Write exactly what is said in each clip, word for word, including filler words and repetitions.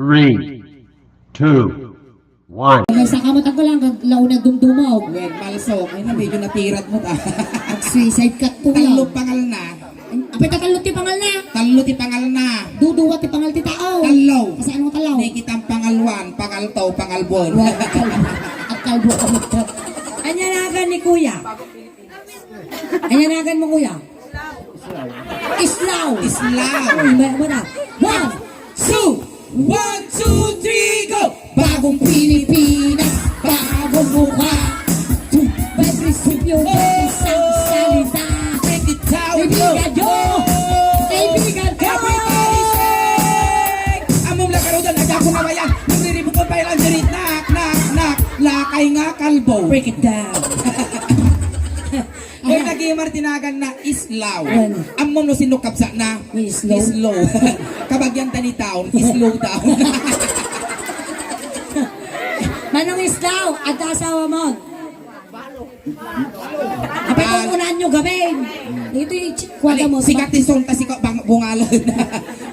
Three, two, one. May saka mo tagko lang, kag launag dumdumog. Wen, malso. Ay na, medyo natirat mo ta. Mag-suicide ka to lang. Tallo pangal na. Apay ta tallo ti pangal na. Tallo ti pangal na. Duduwa ti pangal ti tao. Tallo. Kasano nga tallo? Ni kitang pangal one, pangal two, pangal buwan. Wa, kalbo. At kalbo ka mo. Anya nagan ni Kuya? Anya nagan mo, Kuya? Islaw. Islaw. Ay, may, may na. One, two. One, two, three, go! Bagong Pilipinas, bagong mukha. May prinsipyo, may isang salita. Break it down, Kaibigan yo! Kaibigan ko! Everybody sing! Amom la karudan, adda ko na mayan. Nagriribukon pa ilang diri. Knock, knock, knock. Lakay nga kalbo. Break it down. Oy, nagimar tinagan na islaw. Wen. Ammom no sino kabsat na? Ni Islo. Islo. Kabagyan ta ni town, slow down. Manong Islaw, adda asawa mo? Apay, ah, kung unaan nyo gamin. Ito yung chi-, kuwada mo. Sikat ti song ta sika bang-, bungalan.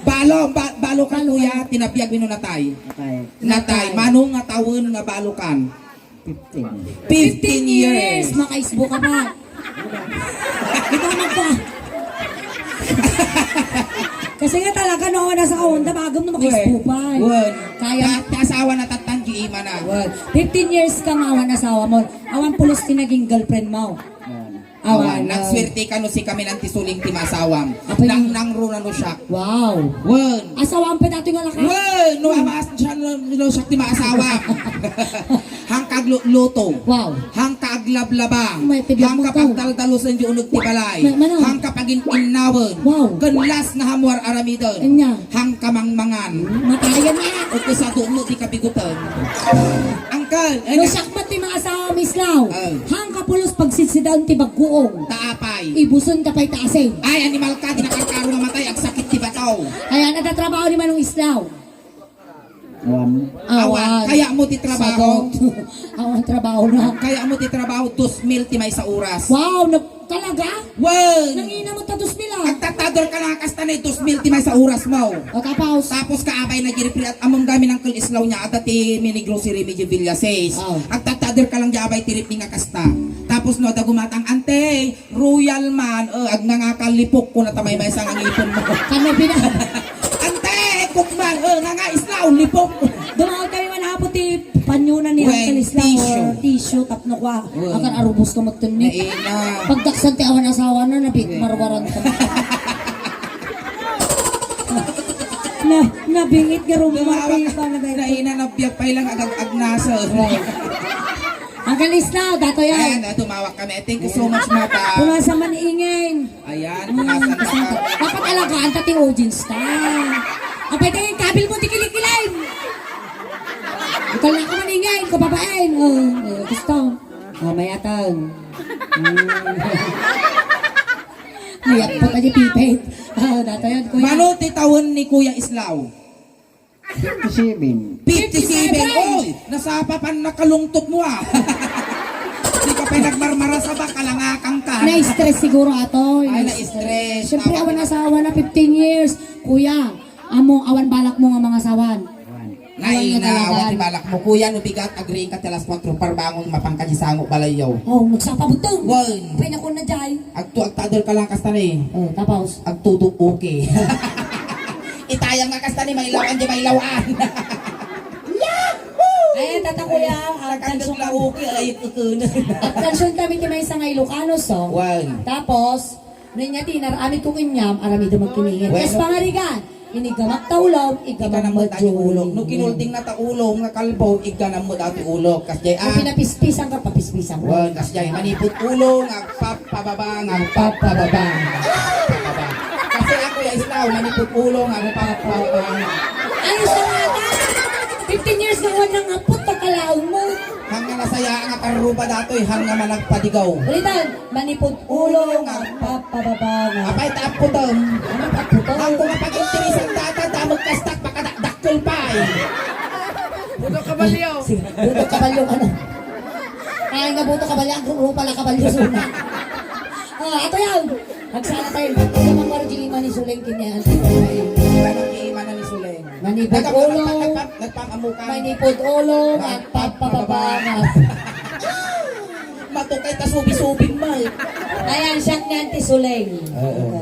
Balo, ba-, balo ka, kuya, tinabiag mo natay. Natay. Natay. Mano nga tawen nga balo kan? Fifteen. Fifteen years. Makaisbo ka pa. Ikaw magpa. Kasi nga talaga, no, nasa kaunda, bagam na makaisbo pa. Wen. Kaya. Ka-, asawa na tattan, G E man na. Wen. Fifteen years ka nga awan asawa mo. Awan pulos ti naging girlfriend mo. Wen. Awan, awan, ah. Nagswerte ka no si kami nanti suling ti masawam. Apay. Nang, nang runa no siya. Wow. Wen. Asawam pa dati nga laka? Wen. No, hmm, amas siya no, no siya ti masawam. Hangkag lu-, luto. Wow. Hangkag lablaba. May pidyak mo to. Hangkag pagdaldalusan di uneg ti balay. Ma-, mano? Hangkag pagin-innawen. Wow. Ken las nga hamuar aramiden. Anya. Hangkag mangmangan. Matayen na. O kung sa dumo di kabigutan. Angkal. No, siak met ti maasawa, Miss Lau. Ah. Hangkapulos pagsidsidaen ti bagguong. Ta apay. Ibusen ta pay ta asin. Ay, animal ka, di nakarkaro nga matay, agsakit ti bataw. Ay, ano ta trabaho ni Manong Islaw? Awan. Awan. Awan. Kaya mo ti trabaho? Sagot. Awan trabaho na. Kaya mo ti trabaho, dos mil ti maysa oras. Wow, nag-, talaga? Wen! Nangina mo ta dos mil, ah. Agtatador ka lang kasta na dos mil ti maysa oras mo. O, tapos? Tapos kaabay na giripri at among gamin ang kalislaw niya, adda ti mini grocery, medyo Villaseis. Oh. Agtatador ka lang di abay ti ripni nga kasta. Tapos no, da gumatang, "Ante, Royal man, eh, agnangakal lipok ko na tamay maysa nga ngipon mo." Kano pina- Ante, kukman, eh, nga nga islaw, lipok. Dumaon kami man hapo ti panyunan ni Uncle Islaw or tissue. Wen, tissue, tapno kwa. Wen. Akan arubos ka magtunik. Naina. Pagdaksan ti awan asawa na, nabit, wen, marwaran ka. Na, nabingit nga rumati. Dumawat ka, ka na ba ito? Naina, nabiag pa ilang agag-, agnasa. Wen. Uncle Islaw, dato yan. Ayan, ah, dumawat kami. Thank you so much, madam. Punasan man ingen. Ayan, hmm, punasan na. Dapat alagaan ta ti audience ta. Apay kayo, kabil mo, ti kilikilay. Ikaw na ka maningay, kababaen. Oh, oh, gusto. Oh, mayatang. Hmm. Mayat po tayo, Pipet. Oh, dato yan, kuya. Mano ti tawen ni Kuya Islaw? Fifty-seven. Fifty-seven. Fifty-seven. Oy, nasapa pan nakalungtot mo, ah. Di ka pa nagmarmarasa ba? Kalangakang ka. Na-stress siguro, ato. Ay, na-stress. Siyempre, awan asawa na, fifteen years. Kuya, amo, awan balak mo nga mangasawan? Awan. Nay, awan nga na, awan dalagan. Ti balak mo. Kuya, no bigat, agriing ka ti alas kuatro, parbangon, mapangka di sango, balayaw. Oh, nagsapa buteng. Wen. Pay, nakon na, jay. Agto, agtador ka lang kasta ni. Oh, tapos? Agtudo, okay. Itayam nga kasta ni, mailawan di mailawan. Yahoo! Ay, tata, kuya, ang kansyon ka, okay, ay, kukuna. Ang kansyon kami ti maysa nga Ilocano, so. Wen. Tapos, no, inya ti inaramid ko kaniam, aramid mo kiningit. Wen. Tapos pangarigan, Inigamak ta ulom, igamam met ti ulok. No kinulting na ta ulom nga kalbo, igamam met ti ulok. Kas jay, ah. No pinapispisan ka, papispisan mo. Wen, kas jay, manipud ulo nga agpapababa, nga agpapababa. Kasi ako ya islaw, manipud ulo nga agpapababa. Ay, sa nga ta! Fifteen years na wala nang apot, pagkalaon mo. Hangga nasaya nga karuba datoy, hangga managpadigaw. Ulitan. Manipud ulo nga agpapababa nga. Apay ta apputem. Ano ta apputem? Ako nga pag-interesan data, damag kastak, pakadakdakkel pa eh. Buto kabalyo. Sige, buto kabalyo, ano? Ay, nga buto kabalyo, ang rupa la kabalyo, suna. Ah, ato yan. Agsala tayo. Ikaw, Ma'am Margie, ima ni Suleng, kini Auntie Suleng. Ikaw, Ma'am, ima na ni Suleng. Manipod ulo. Nagpang-, nagpang-, nagpang-amukan. Manipod ulo, magpapababangag. Matukay ta subi-subing, May. Ayan, siak ni Auntie Suleng. Oo.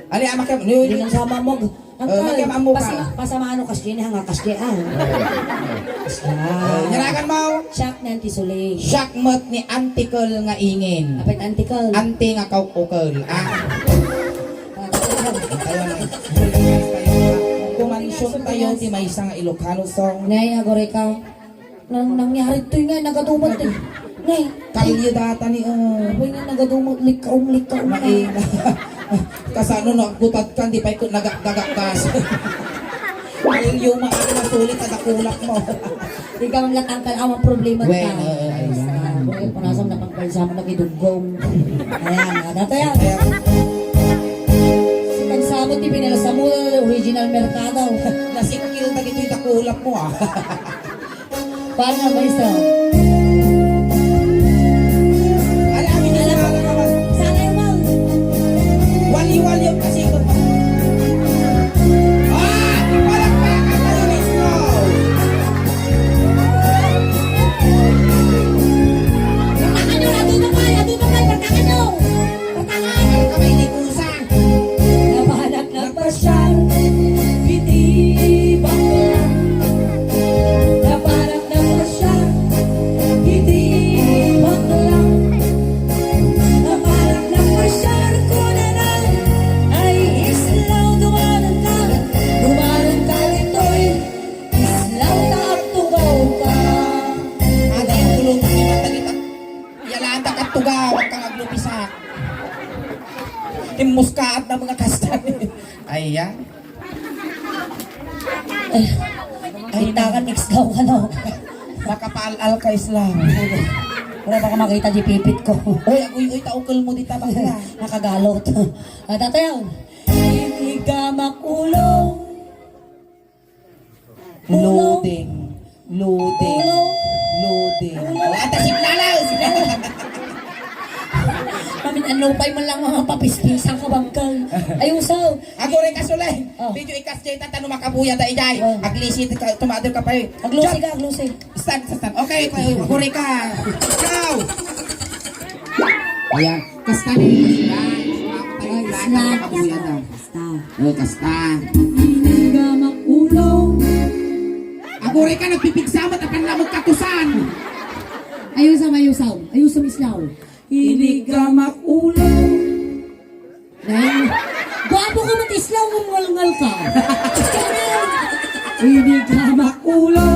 Ali, ama ka, Hindi nang sama mo. Ang Eh, kal-, magkamamu ka. pasi-, pasamaano kas kini, ha, nga kas kini, ah. Kas kini. Eh, ngaragan mo? Siak ni Auntie Suleng. Siak met ni Auntie Kel nga ingin. Apay Auntie Kel? Auntie nga kaukukel. Ah. Ah, Kumansyong tayo ti maysa nga Ilocano song. Nay, agurayka. Nang nangyari toy nga, nagadumat eh. Nay. Kalye data ni, oh. Abay nga, nagadumat, likkaom, likkaom na. Maina. Kasano no, aggutat ka, di pay ko nagakdagak kas. Kalye mo, ano, sulit, nagakulak mo. Ikaw ang latangkal, awang problema Wen, ka. Oo, ayan. Ah, kung yung panasam na pagbalsamo, nagiduggong. Ayan, ah, data yan. Ayan. Si Kagsabot, di pinalasamulo, original merkado. Nasikil na gito'y dakulak mo, ah. Paano ba isa? Ala, amin na Alam mo, lang naman. Sanay mo. Wali-wali ang kasikot. Ah! Palakpakan kayo mismo! Palakpakan nyo! Atutukan! Atutukan! Palakpakan nyo! Palakpakan! Ang kamay ni Kusa! Napanak nagpasyar iti bakla. Napanak nagpasyar iti bakla. Napanak nagpasyar kunana, ay islaw, dumanan ka, dumanan ka ditoy, islaw ta agtugaw ka. Ada yung tulong ni Matagita. Yalanta ka tugaw, huwag kang aglupisak. Timmuskaat na mga kasta. Ay, yan. Ay, ay, Intakan, na. Mix daw ka, no? Makapaal-al ka, Islam. Wala, baka makita di pipit ko. Uy, aguy, uy, taukol mo di tabak na. Nakagalot. Ah, tatayaw. Inigamak ulo. Ulo. Loading. Loading. Ulo. Loading. Ulo. Ata signala, signala. Mamin, ano pa'y man lang mga papispisang kabangkal. Ayusaw. Aguray ka, Sulay. Oh. Medyo ikas jay, tatano makabuya da, ijay. Oh. Aglisi ka, tumader ka pa, eh. Aglusi ka, aglusi. Stand, stand. Okay, okay, aguray ka. Go! Ayan. Kasta ni. Ay, snack. Makabuya da. Kasta. Oh, kasta. Inigamak ulo. Aguray ka, nagpipigsamat, apan lamok katusan. Ayusaw, ayusaw. Ayusaw, islaw. Inigamak ulo. Nay, gwapo ka, matislaw, ngungalngal ka. Inigamak ulo.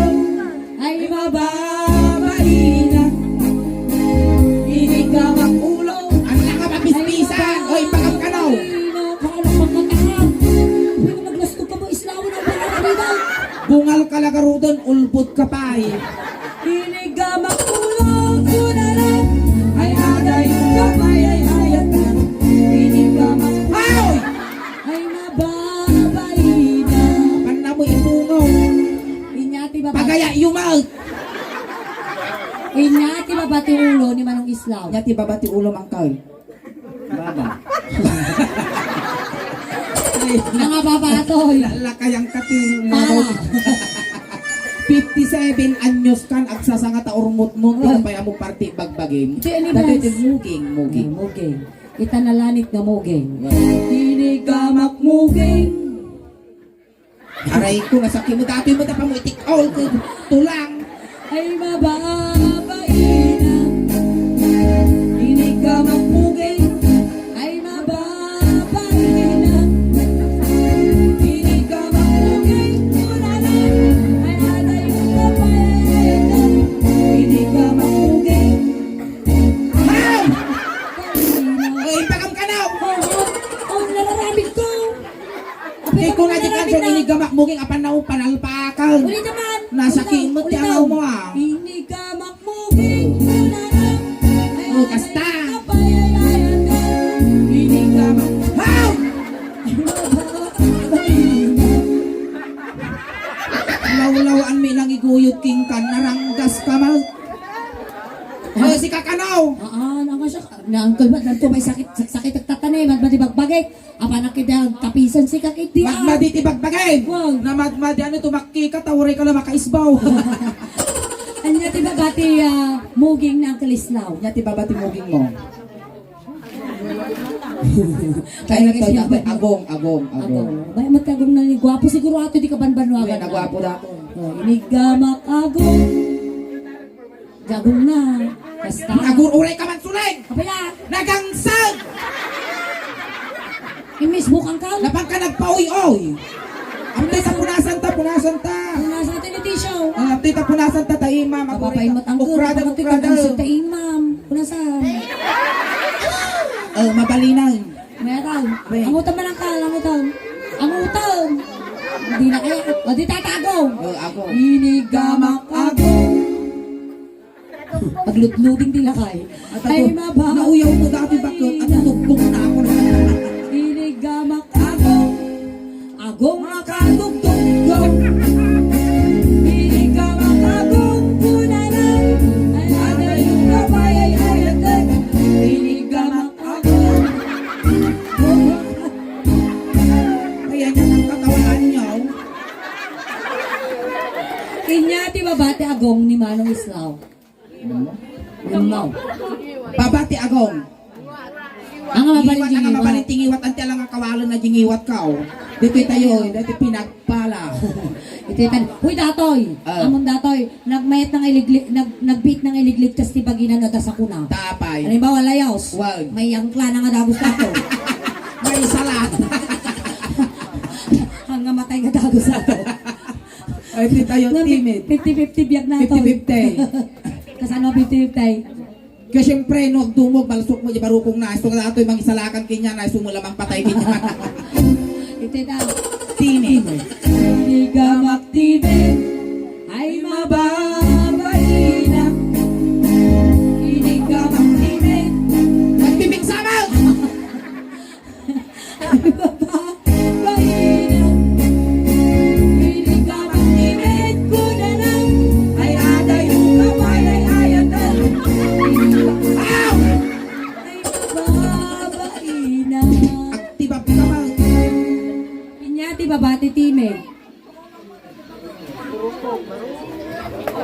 Ay, mababaina. Inigamak ulo. Ang nakapapispisan. Oy, pagkakanaw. Ay, mababaina. Kala pagkakanaw. Pero naglastog ka mo, islawan ang pagkakanaw. Bungal ka lagarudan, ulbod ka pa, eh. Inigamak ulo, kunana. Ay, aday ka, ay, ay, ayat ka. Inigamak ulo. Ay! Ay, mababaina. Panna mo ipungaw. Inya ti baba- Pagaya, yumaw. Inya ti baba ti ulo ni Manong Islaw. Inya ti baba ti ulo, Mangkal. Baba. Ay, Mga baba, toy. Lalakayan ka ti Para. Fifty-seven anyos kan agsasanga ta urmot mo, di ka pa mo parti bagbagin. Di, ano ba? Dati di muging, muging. Ah, muging. Kita na lanit nga muging. Inigamak muging. Aray ko, nasakit mo. Dati mo, dapat mo itik-, oh, tulang. Ay, mababaina. Inigamak muging. Ay, mababaina. Inigamak muging. Kunana. Ay, aday mo kapayayakan. Inigamak muging. Ham! Ay, impakam ka na! Oh, oh, oh, nararamid ko. Kay ko na di ka sa inigamak muging apan na panalpakan. Ulit naman. Nasa Ulit na, kimot ulit ka na. Mo, ah. Inigamak muging. Oh, kasta. Inigamak. Haw! Lawlawaan mi nang iguyod king kan, naranggas ka, ma. Oh, si Kakanaw. Ah, ah, nang siya, nang Uncle Bad, nanto may sakit, sakit agtatani, madmadi bagbagik. Apanak iti agtapisan sika iti, ah. Madmadi ti bagbagik. Wow. Na madmadi ano, tumakki ka, ta uray ka lang makaisbaw. Ania ti baba ti, ah, muging ni Uncle Islaw? Ania ti baba ti muging mo? Kaya nagtawag ako, agong, agong, agong. Agong. Bay, mat agong na ni gwapo siguro ato di kabanbanwagan. Uy, nagwapo na ako. Oh, inigamak agong. Agong na. Basta. Agur-uray ka man, suling! Abaya! Nagangsag! Imismo kang kang? Napang ka nagpaoy-oy! Apti ta punasan ta, punasan ta! Punasan ta ni Tisyo. Ah, apti ta punasan ta, taima, maguray ka. Mapapaimot ang ukrada, guro, ukrada. Nagangsag taima. Punasan. Oh, mabalinan. Meron. Wait. Angutan man ang kal, angutan. Angutan. Hindi na kaya. O, di tatago. Oh, ako. Inigamak agong. Pagludluding di lakay. At ako, ay, maba. Nauyaw ko dati bakit? At natugtog na ako na. Inigamak agong. Agong makatugtog. Inigamak agong. Kunana. Ay, adayo ka, bayay, ayatan. Inigamak Ayan yung katawan niyo. Inya ti baba ti agong ni Manong Islaw. Ano? Baba ti agong. Ang mabalin tingiwat. Ang mabalin tingiwat, anti alang akawalon na tingiwat ka, oh. Dito tayo, dito pinagpala. Iti tan-, huy, datoy! Ah. Amon datoy, nagmayat na nga iligli-, nag-, nagbiit na nga iligligtas ti bagina no adda sakuna. Tapay. Halimbawa, layos. Wag. May angkla na nga dagus ato. May sala. Ang nga matay nga dagus ato. Ay, di tayo timid. Fifty fifty biag na to. Fifty fifty. Kasano fifty fifty? Kaya siyempre, no, agdumog, malsok mo, di barukong na. Isu nga datoy, mangisalakan kanya na, isu mo lamang patay kanya. Iti na. Tini. Inigamak tini. Ay, mababaina. Inigamak tini. Nagpipigsa mo! Baina, inigamak ti met ko na lang. Ay, adayo ka, bayay, ayatan. Aw! Ay, babaina. Agtibab ka ba? Inya ti baba ti time.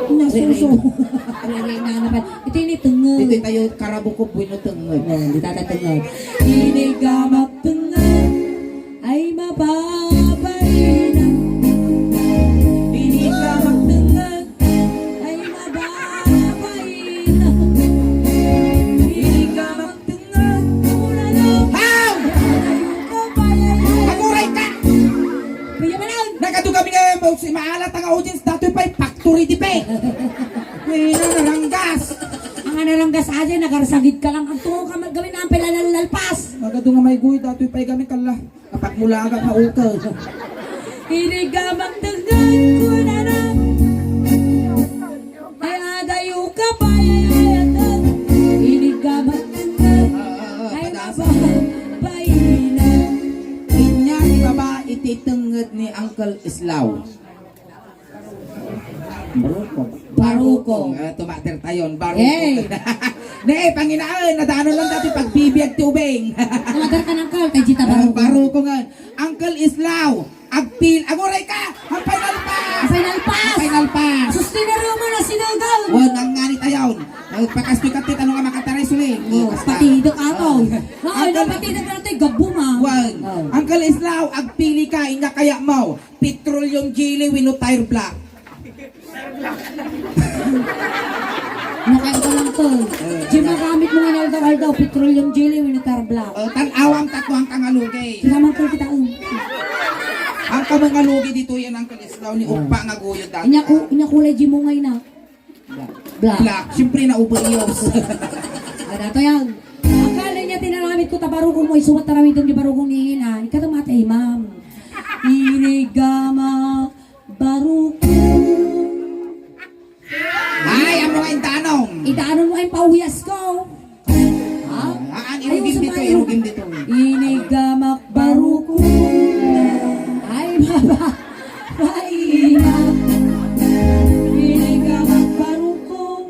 Nasuso. Rere, rere, na naman. Iti ni tungod. Iti tayo, karabuko, bueno, tungod. Ayan, di tata tungod. Inigamak tungod. Ay, mababaina. Inigamak tungod. Ay, mababaina. Inigamak Haw! Aguray ka! Kuya Manang! Nagadu kami nga, si maalat nga audience, datoy pay factory di pe. Kuya, naranggas. Ang naranggas aja, nagarsagid ka lang. Ang tungo ka, gawin na ang pelalalpas. Nagadu nga may guy, datoy pay kami kala. Kapag mula ka, paukaw. Inigamak tungod ko na na. Ay, adayo ka, bayay, ayatan. Inigamak tungod. Ah, ah, ah, ay, padas. Mababaina. Inya, di ba ba, iti tungod ni Uncle Islaw? Barukong. Barukong. Ah, tumater tayon. Barukong. Hey! Ne, panginaon, nadaanon lang dati pagbibiag ti ubing. Tumater ka ng kal, kay Jita Barukong. Ah, Barukong, ah. Uncle Islaw, agpil-, aguray ka! Ang final pass! Ang final pass! Ang final pass! Sustenero mo na sinugaw! O, nangngani tayon. Ay, pakastoy ka, tita, ano nga makataray, suli? Oh, patidek ato. Ah. Ay, Uncle, patidek na ito, gabuma. Wan. Oh. Uncle Islaw, agpili ka, inya kaya mo. Petroleum jelly wenno tire black. Nakain ko lang to. Eh, di magamit mo nga aldaw-aldaw, petroleum jelly wenno tire black. Eh, tan-awam tatlo ang kangalugi. Sila man to kita, um. Ang kamangalugi dito yan ang kalislaw ni Ugpa nga guyod dati. Inya ku-, inya kulay jimungay na. Black. Black. Black. Siyempre, naubos. Ah, dato yan. Ang kala niya, tinaramit ko, tabarukong mo, isumat taramit yung barukong ni Ina. Ikaw, mata, imam. Inigama, barukong. Ay, amo nga intanong. Intanong mo, ay, pauyas ko. Ha? Ah, ang irugin dito, irugin dito. Inigamak barukong. Ay, baba. Ay, ina. Inigamak barukong.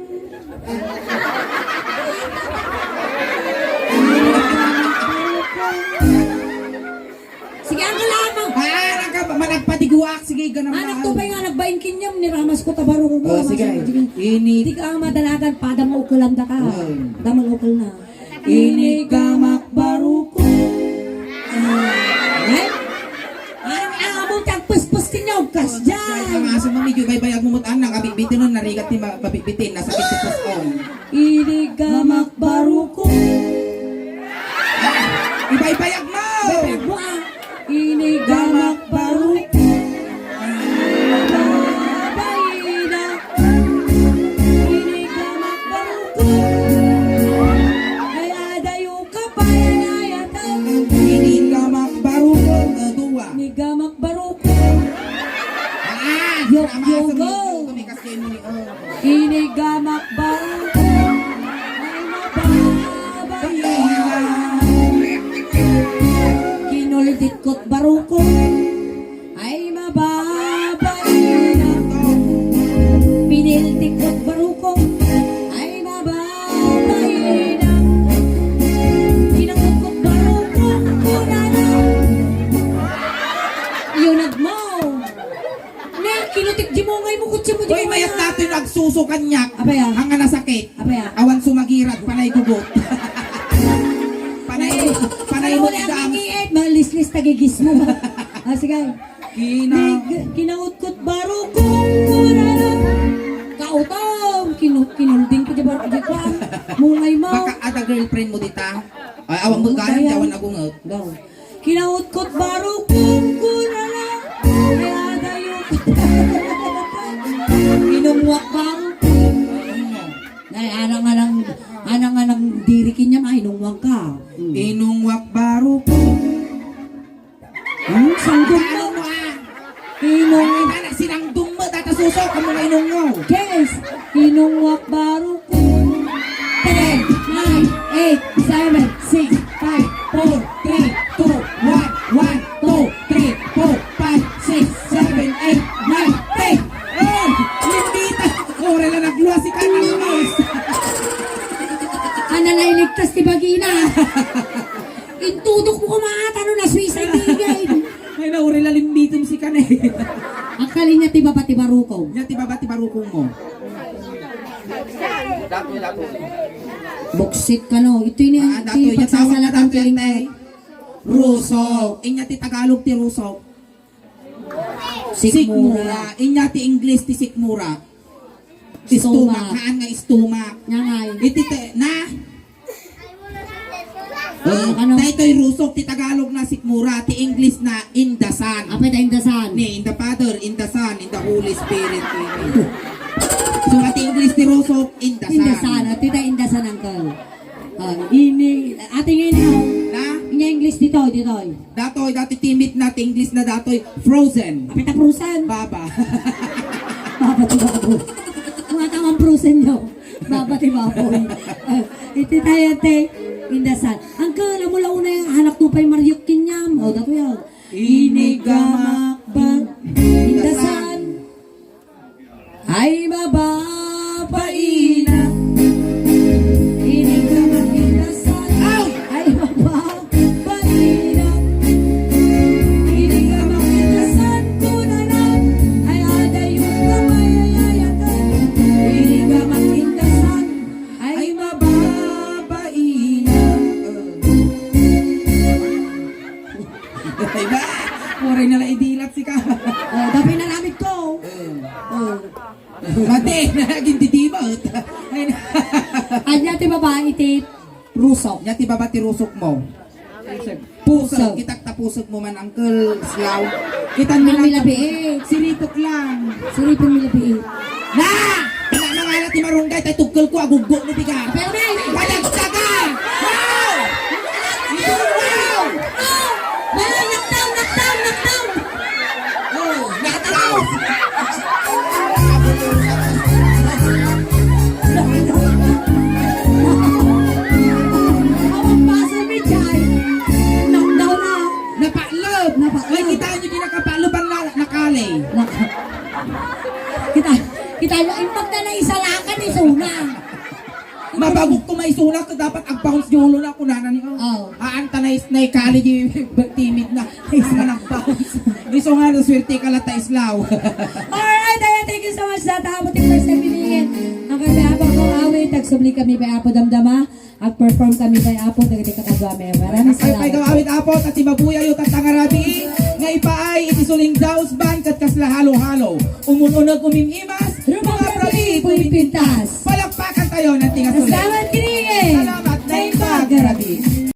Ang kailangan. Ah, nagka-, managpatiguak. Sige, ganun Anak lang. To pa nga nagbain kinyam ni Ramas ko, tabarong mo, Oh, Ramas sige. Ko, sige. Ini- Di ka madalagan, padang maukulan da ka. Hmm. Damang ukul na. Inigamak baruko. Ah, eh? Ang amo, tagpuspos kinyaw, kas dyan. Ang aso mo, medyo baybayag mo, mutan, nakabitbitin nun, narigat ti ma-, mabitbitin, nasakit ti puspong. Inigamak baruko. Ah, ibaybayag mo! Ibaybayag mo, ah. Inigamak baruko. Babaina. Inigamak baruko. Ay, adayo ka pa, ay, ay, ataw. Inigamak baruko. Dua. Inigamak baruko. Ah, Yok, tama, yok, sumigaw go. Kami kasi mo ni, oh. Inigamak baruko. Ay, mababaina. Kinultikkot baruko. Ay, mababaina. Piniltikkot baruko. Ay, mababaina. Kinautkot baruko. Kunana. Iyunag mo. Ne, kinutik di mo ngay mo, kutsi mo di Uy, mo mayat nga. Natin nagsusukanyak. Apay, ah. Ang nga nasakit. Apay, ah. Awan sumagirat, panay gugot. Panay, panay mo Ano ang dam. Iit, malislis tagigis mo. Ah, sige. Kina- Nig-, kinautkot baruko, kurara. Kautong, kinu-, kinulding ko di ba, di ba? Mungay mo. Baka ada girlfriend mo dita. Ay, awan mo Ano galing, kaya? Awan agungot. Daw. Kinautkot baruko, kurara. Kaya dayo. Inungwak baruko. Ay, anang, anang, anang, anang diri kinyam, ay, inungwak ka. Hmm. Inungwak baruko. Hmm, sangdong mo. Ano mo, ah? Inong. Ay, na, sinangdong mo, tata suso, kamo nga inong mo. Yes, inong wakbaro ko. Ten, nine, eight, seven, six, five, four, three, two, one, one, two, three, four, five, six, seven, eight, nine, ten. Oh, limbita. Ora na nagluwas si Kanang Mouse. Ana na iligtas ti bagina. Intudok mo kumaat, ano na, Swiss ay bigay. Ay, nauri lalim dito si Kanay. Akali niya ti baba ti barukong. Niya ti baba ti barukong mo. Buksit ka, no? Ito ini ang Ah, datoy, ti pagsasalatan datoy, ti lingkod. Rusok. Inya ti Tagalog ti rusok. Sikmura. Sikmura. Inya ti English ti sikmura. Stomach. Stomach. Haan nga stomach. Nga ngay. Iti te-, na? Ah, ano? Daytoy rusok ti Tagalog na sikmura, ti English na in the Son. Apay ta in the Son? Ni, in the Father, in the Son, in the Holy Spirit. Amen. So, ti English ti rusok, in the Son. In the Son. Ati ta in the Son, uncle. Ah, ini, ati nga ini, oh. Na? Inya English dito, dito. Datoy, dati timid na, ti English na datoy, frozen. Apay ta frozen? Baba. Baba ti baboy. Mga tamang frozen nyo. Baba ti baboy. Eh, iti tayo, te, in the Son. Uncle, amo la unay nga anak to pay Mario Kinyam. O, datoy, oh. Inigamak ba in the Son. Ay, mababaina. Inigamak in the Son. Ay! Ay, mababaina. Inigamak in the Son, kunana. Ay, adayo ka, mayayayatan. Inigamak in the Son. Ay, mababaina. Diba? Waray na lang idilat si ka. Oh, dapat nalamit ko. Mm. Oh. Mati, naging didimot. Ay, na. Anya ti babae ti rusok. Nya ti baba ti rusok mo. Pusag. Pusag. Kitak ta pusag mo man, Uncle Slaw. Kitan mo Ang lang. Milabiit. Siritok lang. Siritok milabiit. Na! Wala na nga na ti marunggay, tay tugkol ko, aguggo mo, biga. Pero may Padagdaga! Wow! Wow! Wala, knockdown, knockdown, knockdown! Oh, knockdown! Awang paso ni Jai. Knockdown na. Napaklob! Napaklob. Ay, kita nyo, di nakapaklob ang na-, nakali. Nak-, kita, kita nyo, imbag na naisalakan ni Suna. Mabagok ko maisuna, ka dapat agpahos di ulo na, kunana ni, oh. Oh. Aan ta nais-, naikali di timid na. Ay, manakpa. Isu nga, naswerte ka latta, Islaw. Alright, ayan, thank you so much sa tao mo, Team First Seminingin. Ang kami, Apo, ang awit, tagsubli kami pa, Apo, damdama. Ag-perform kami pa, Apo, dagiti kakadua mi. Maraming Ay, pay daw salamat. Awit, Apo, ta ti mabuyayo tatta nga rabii, nga ipaay iti Suling Daus Band ket kasla halo-halo. Umun-uneg umim-imas, Rumagrabi, puy pintas. Palakpakan tayo ng tinga Suling. Salamat, Kiringin. Salamat, Naimbag Rabii.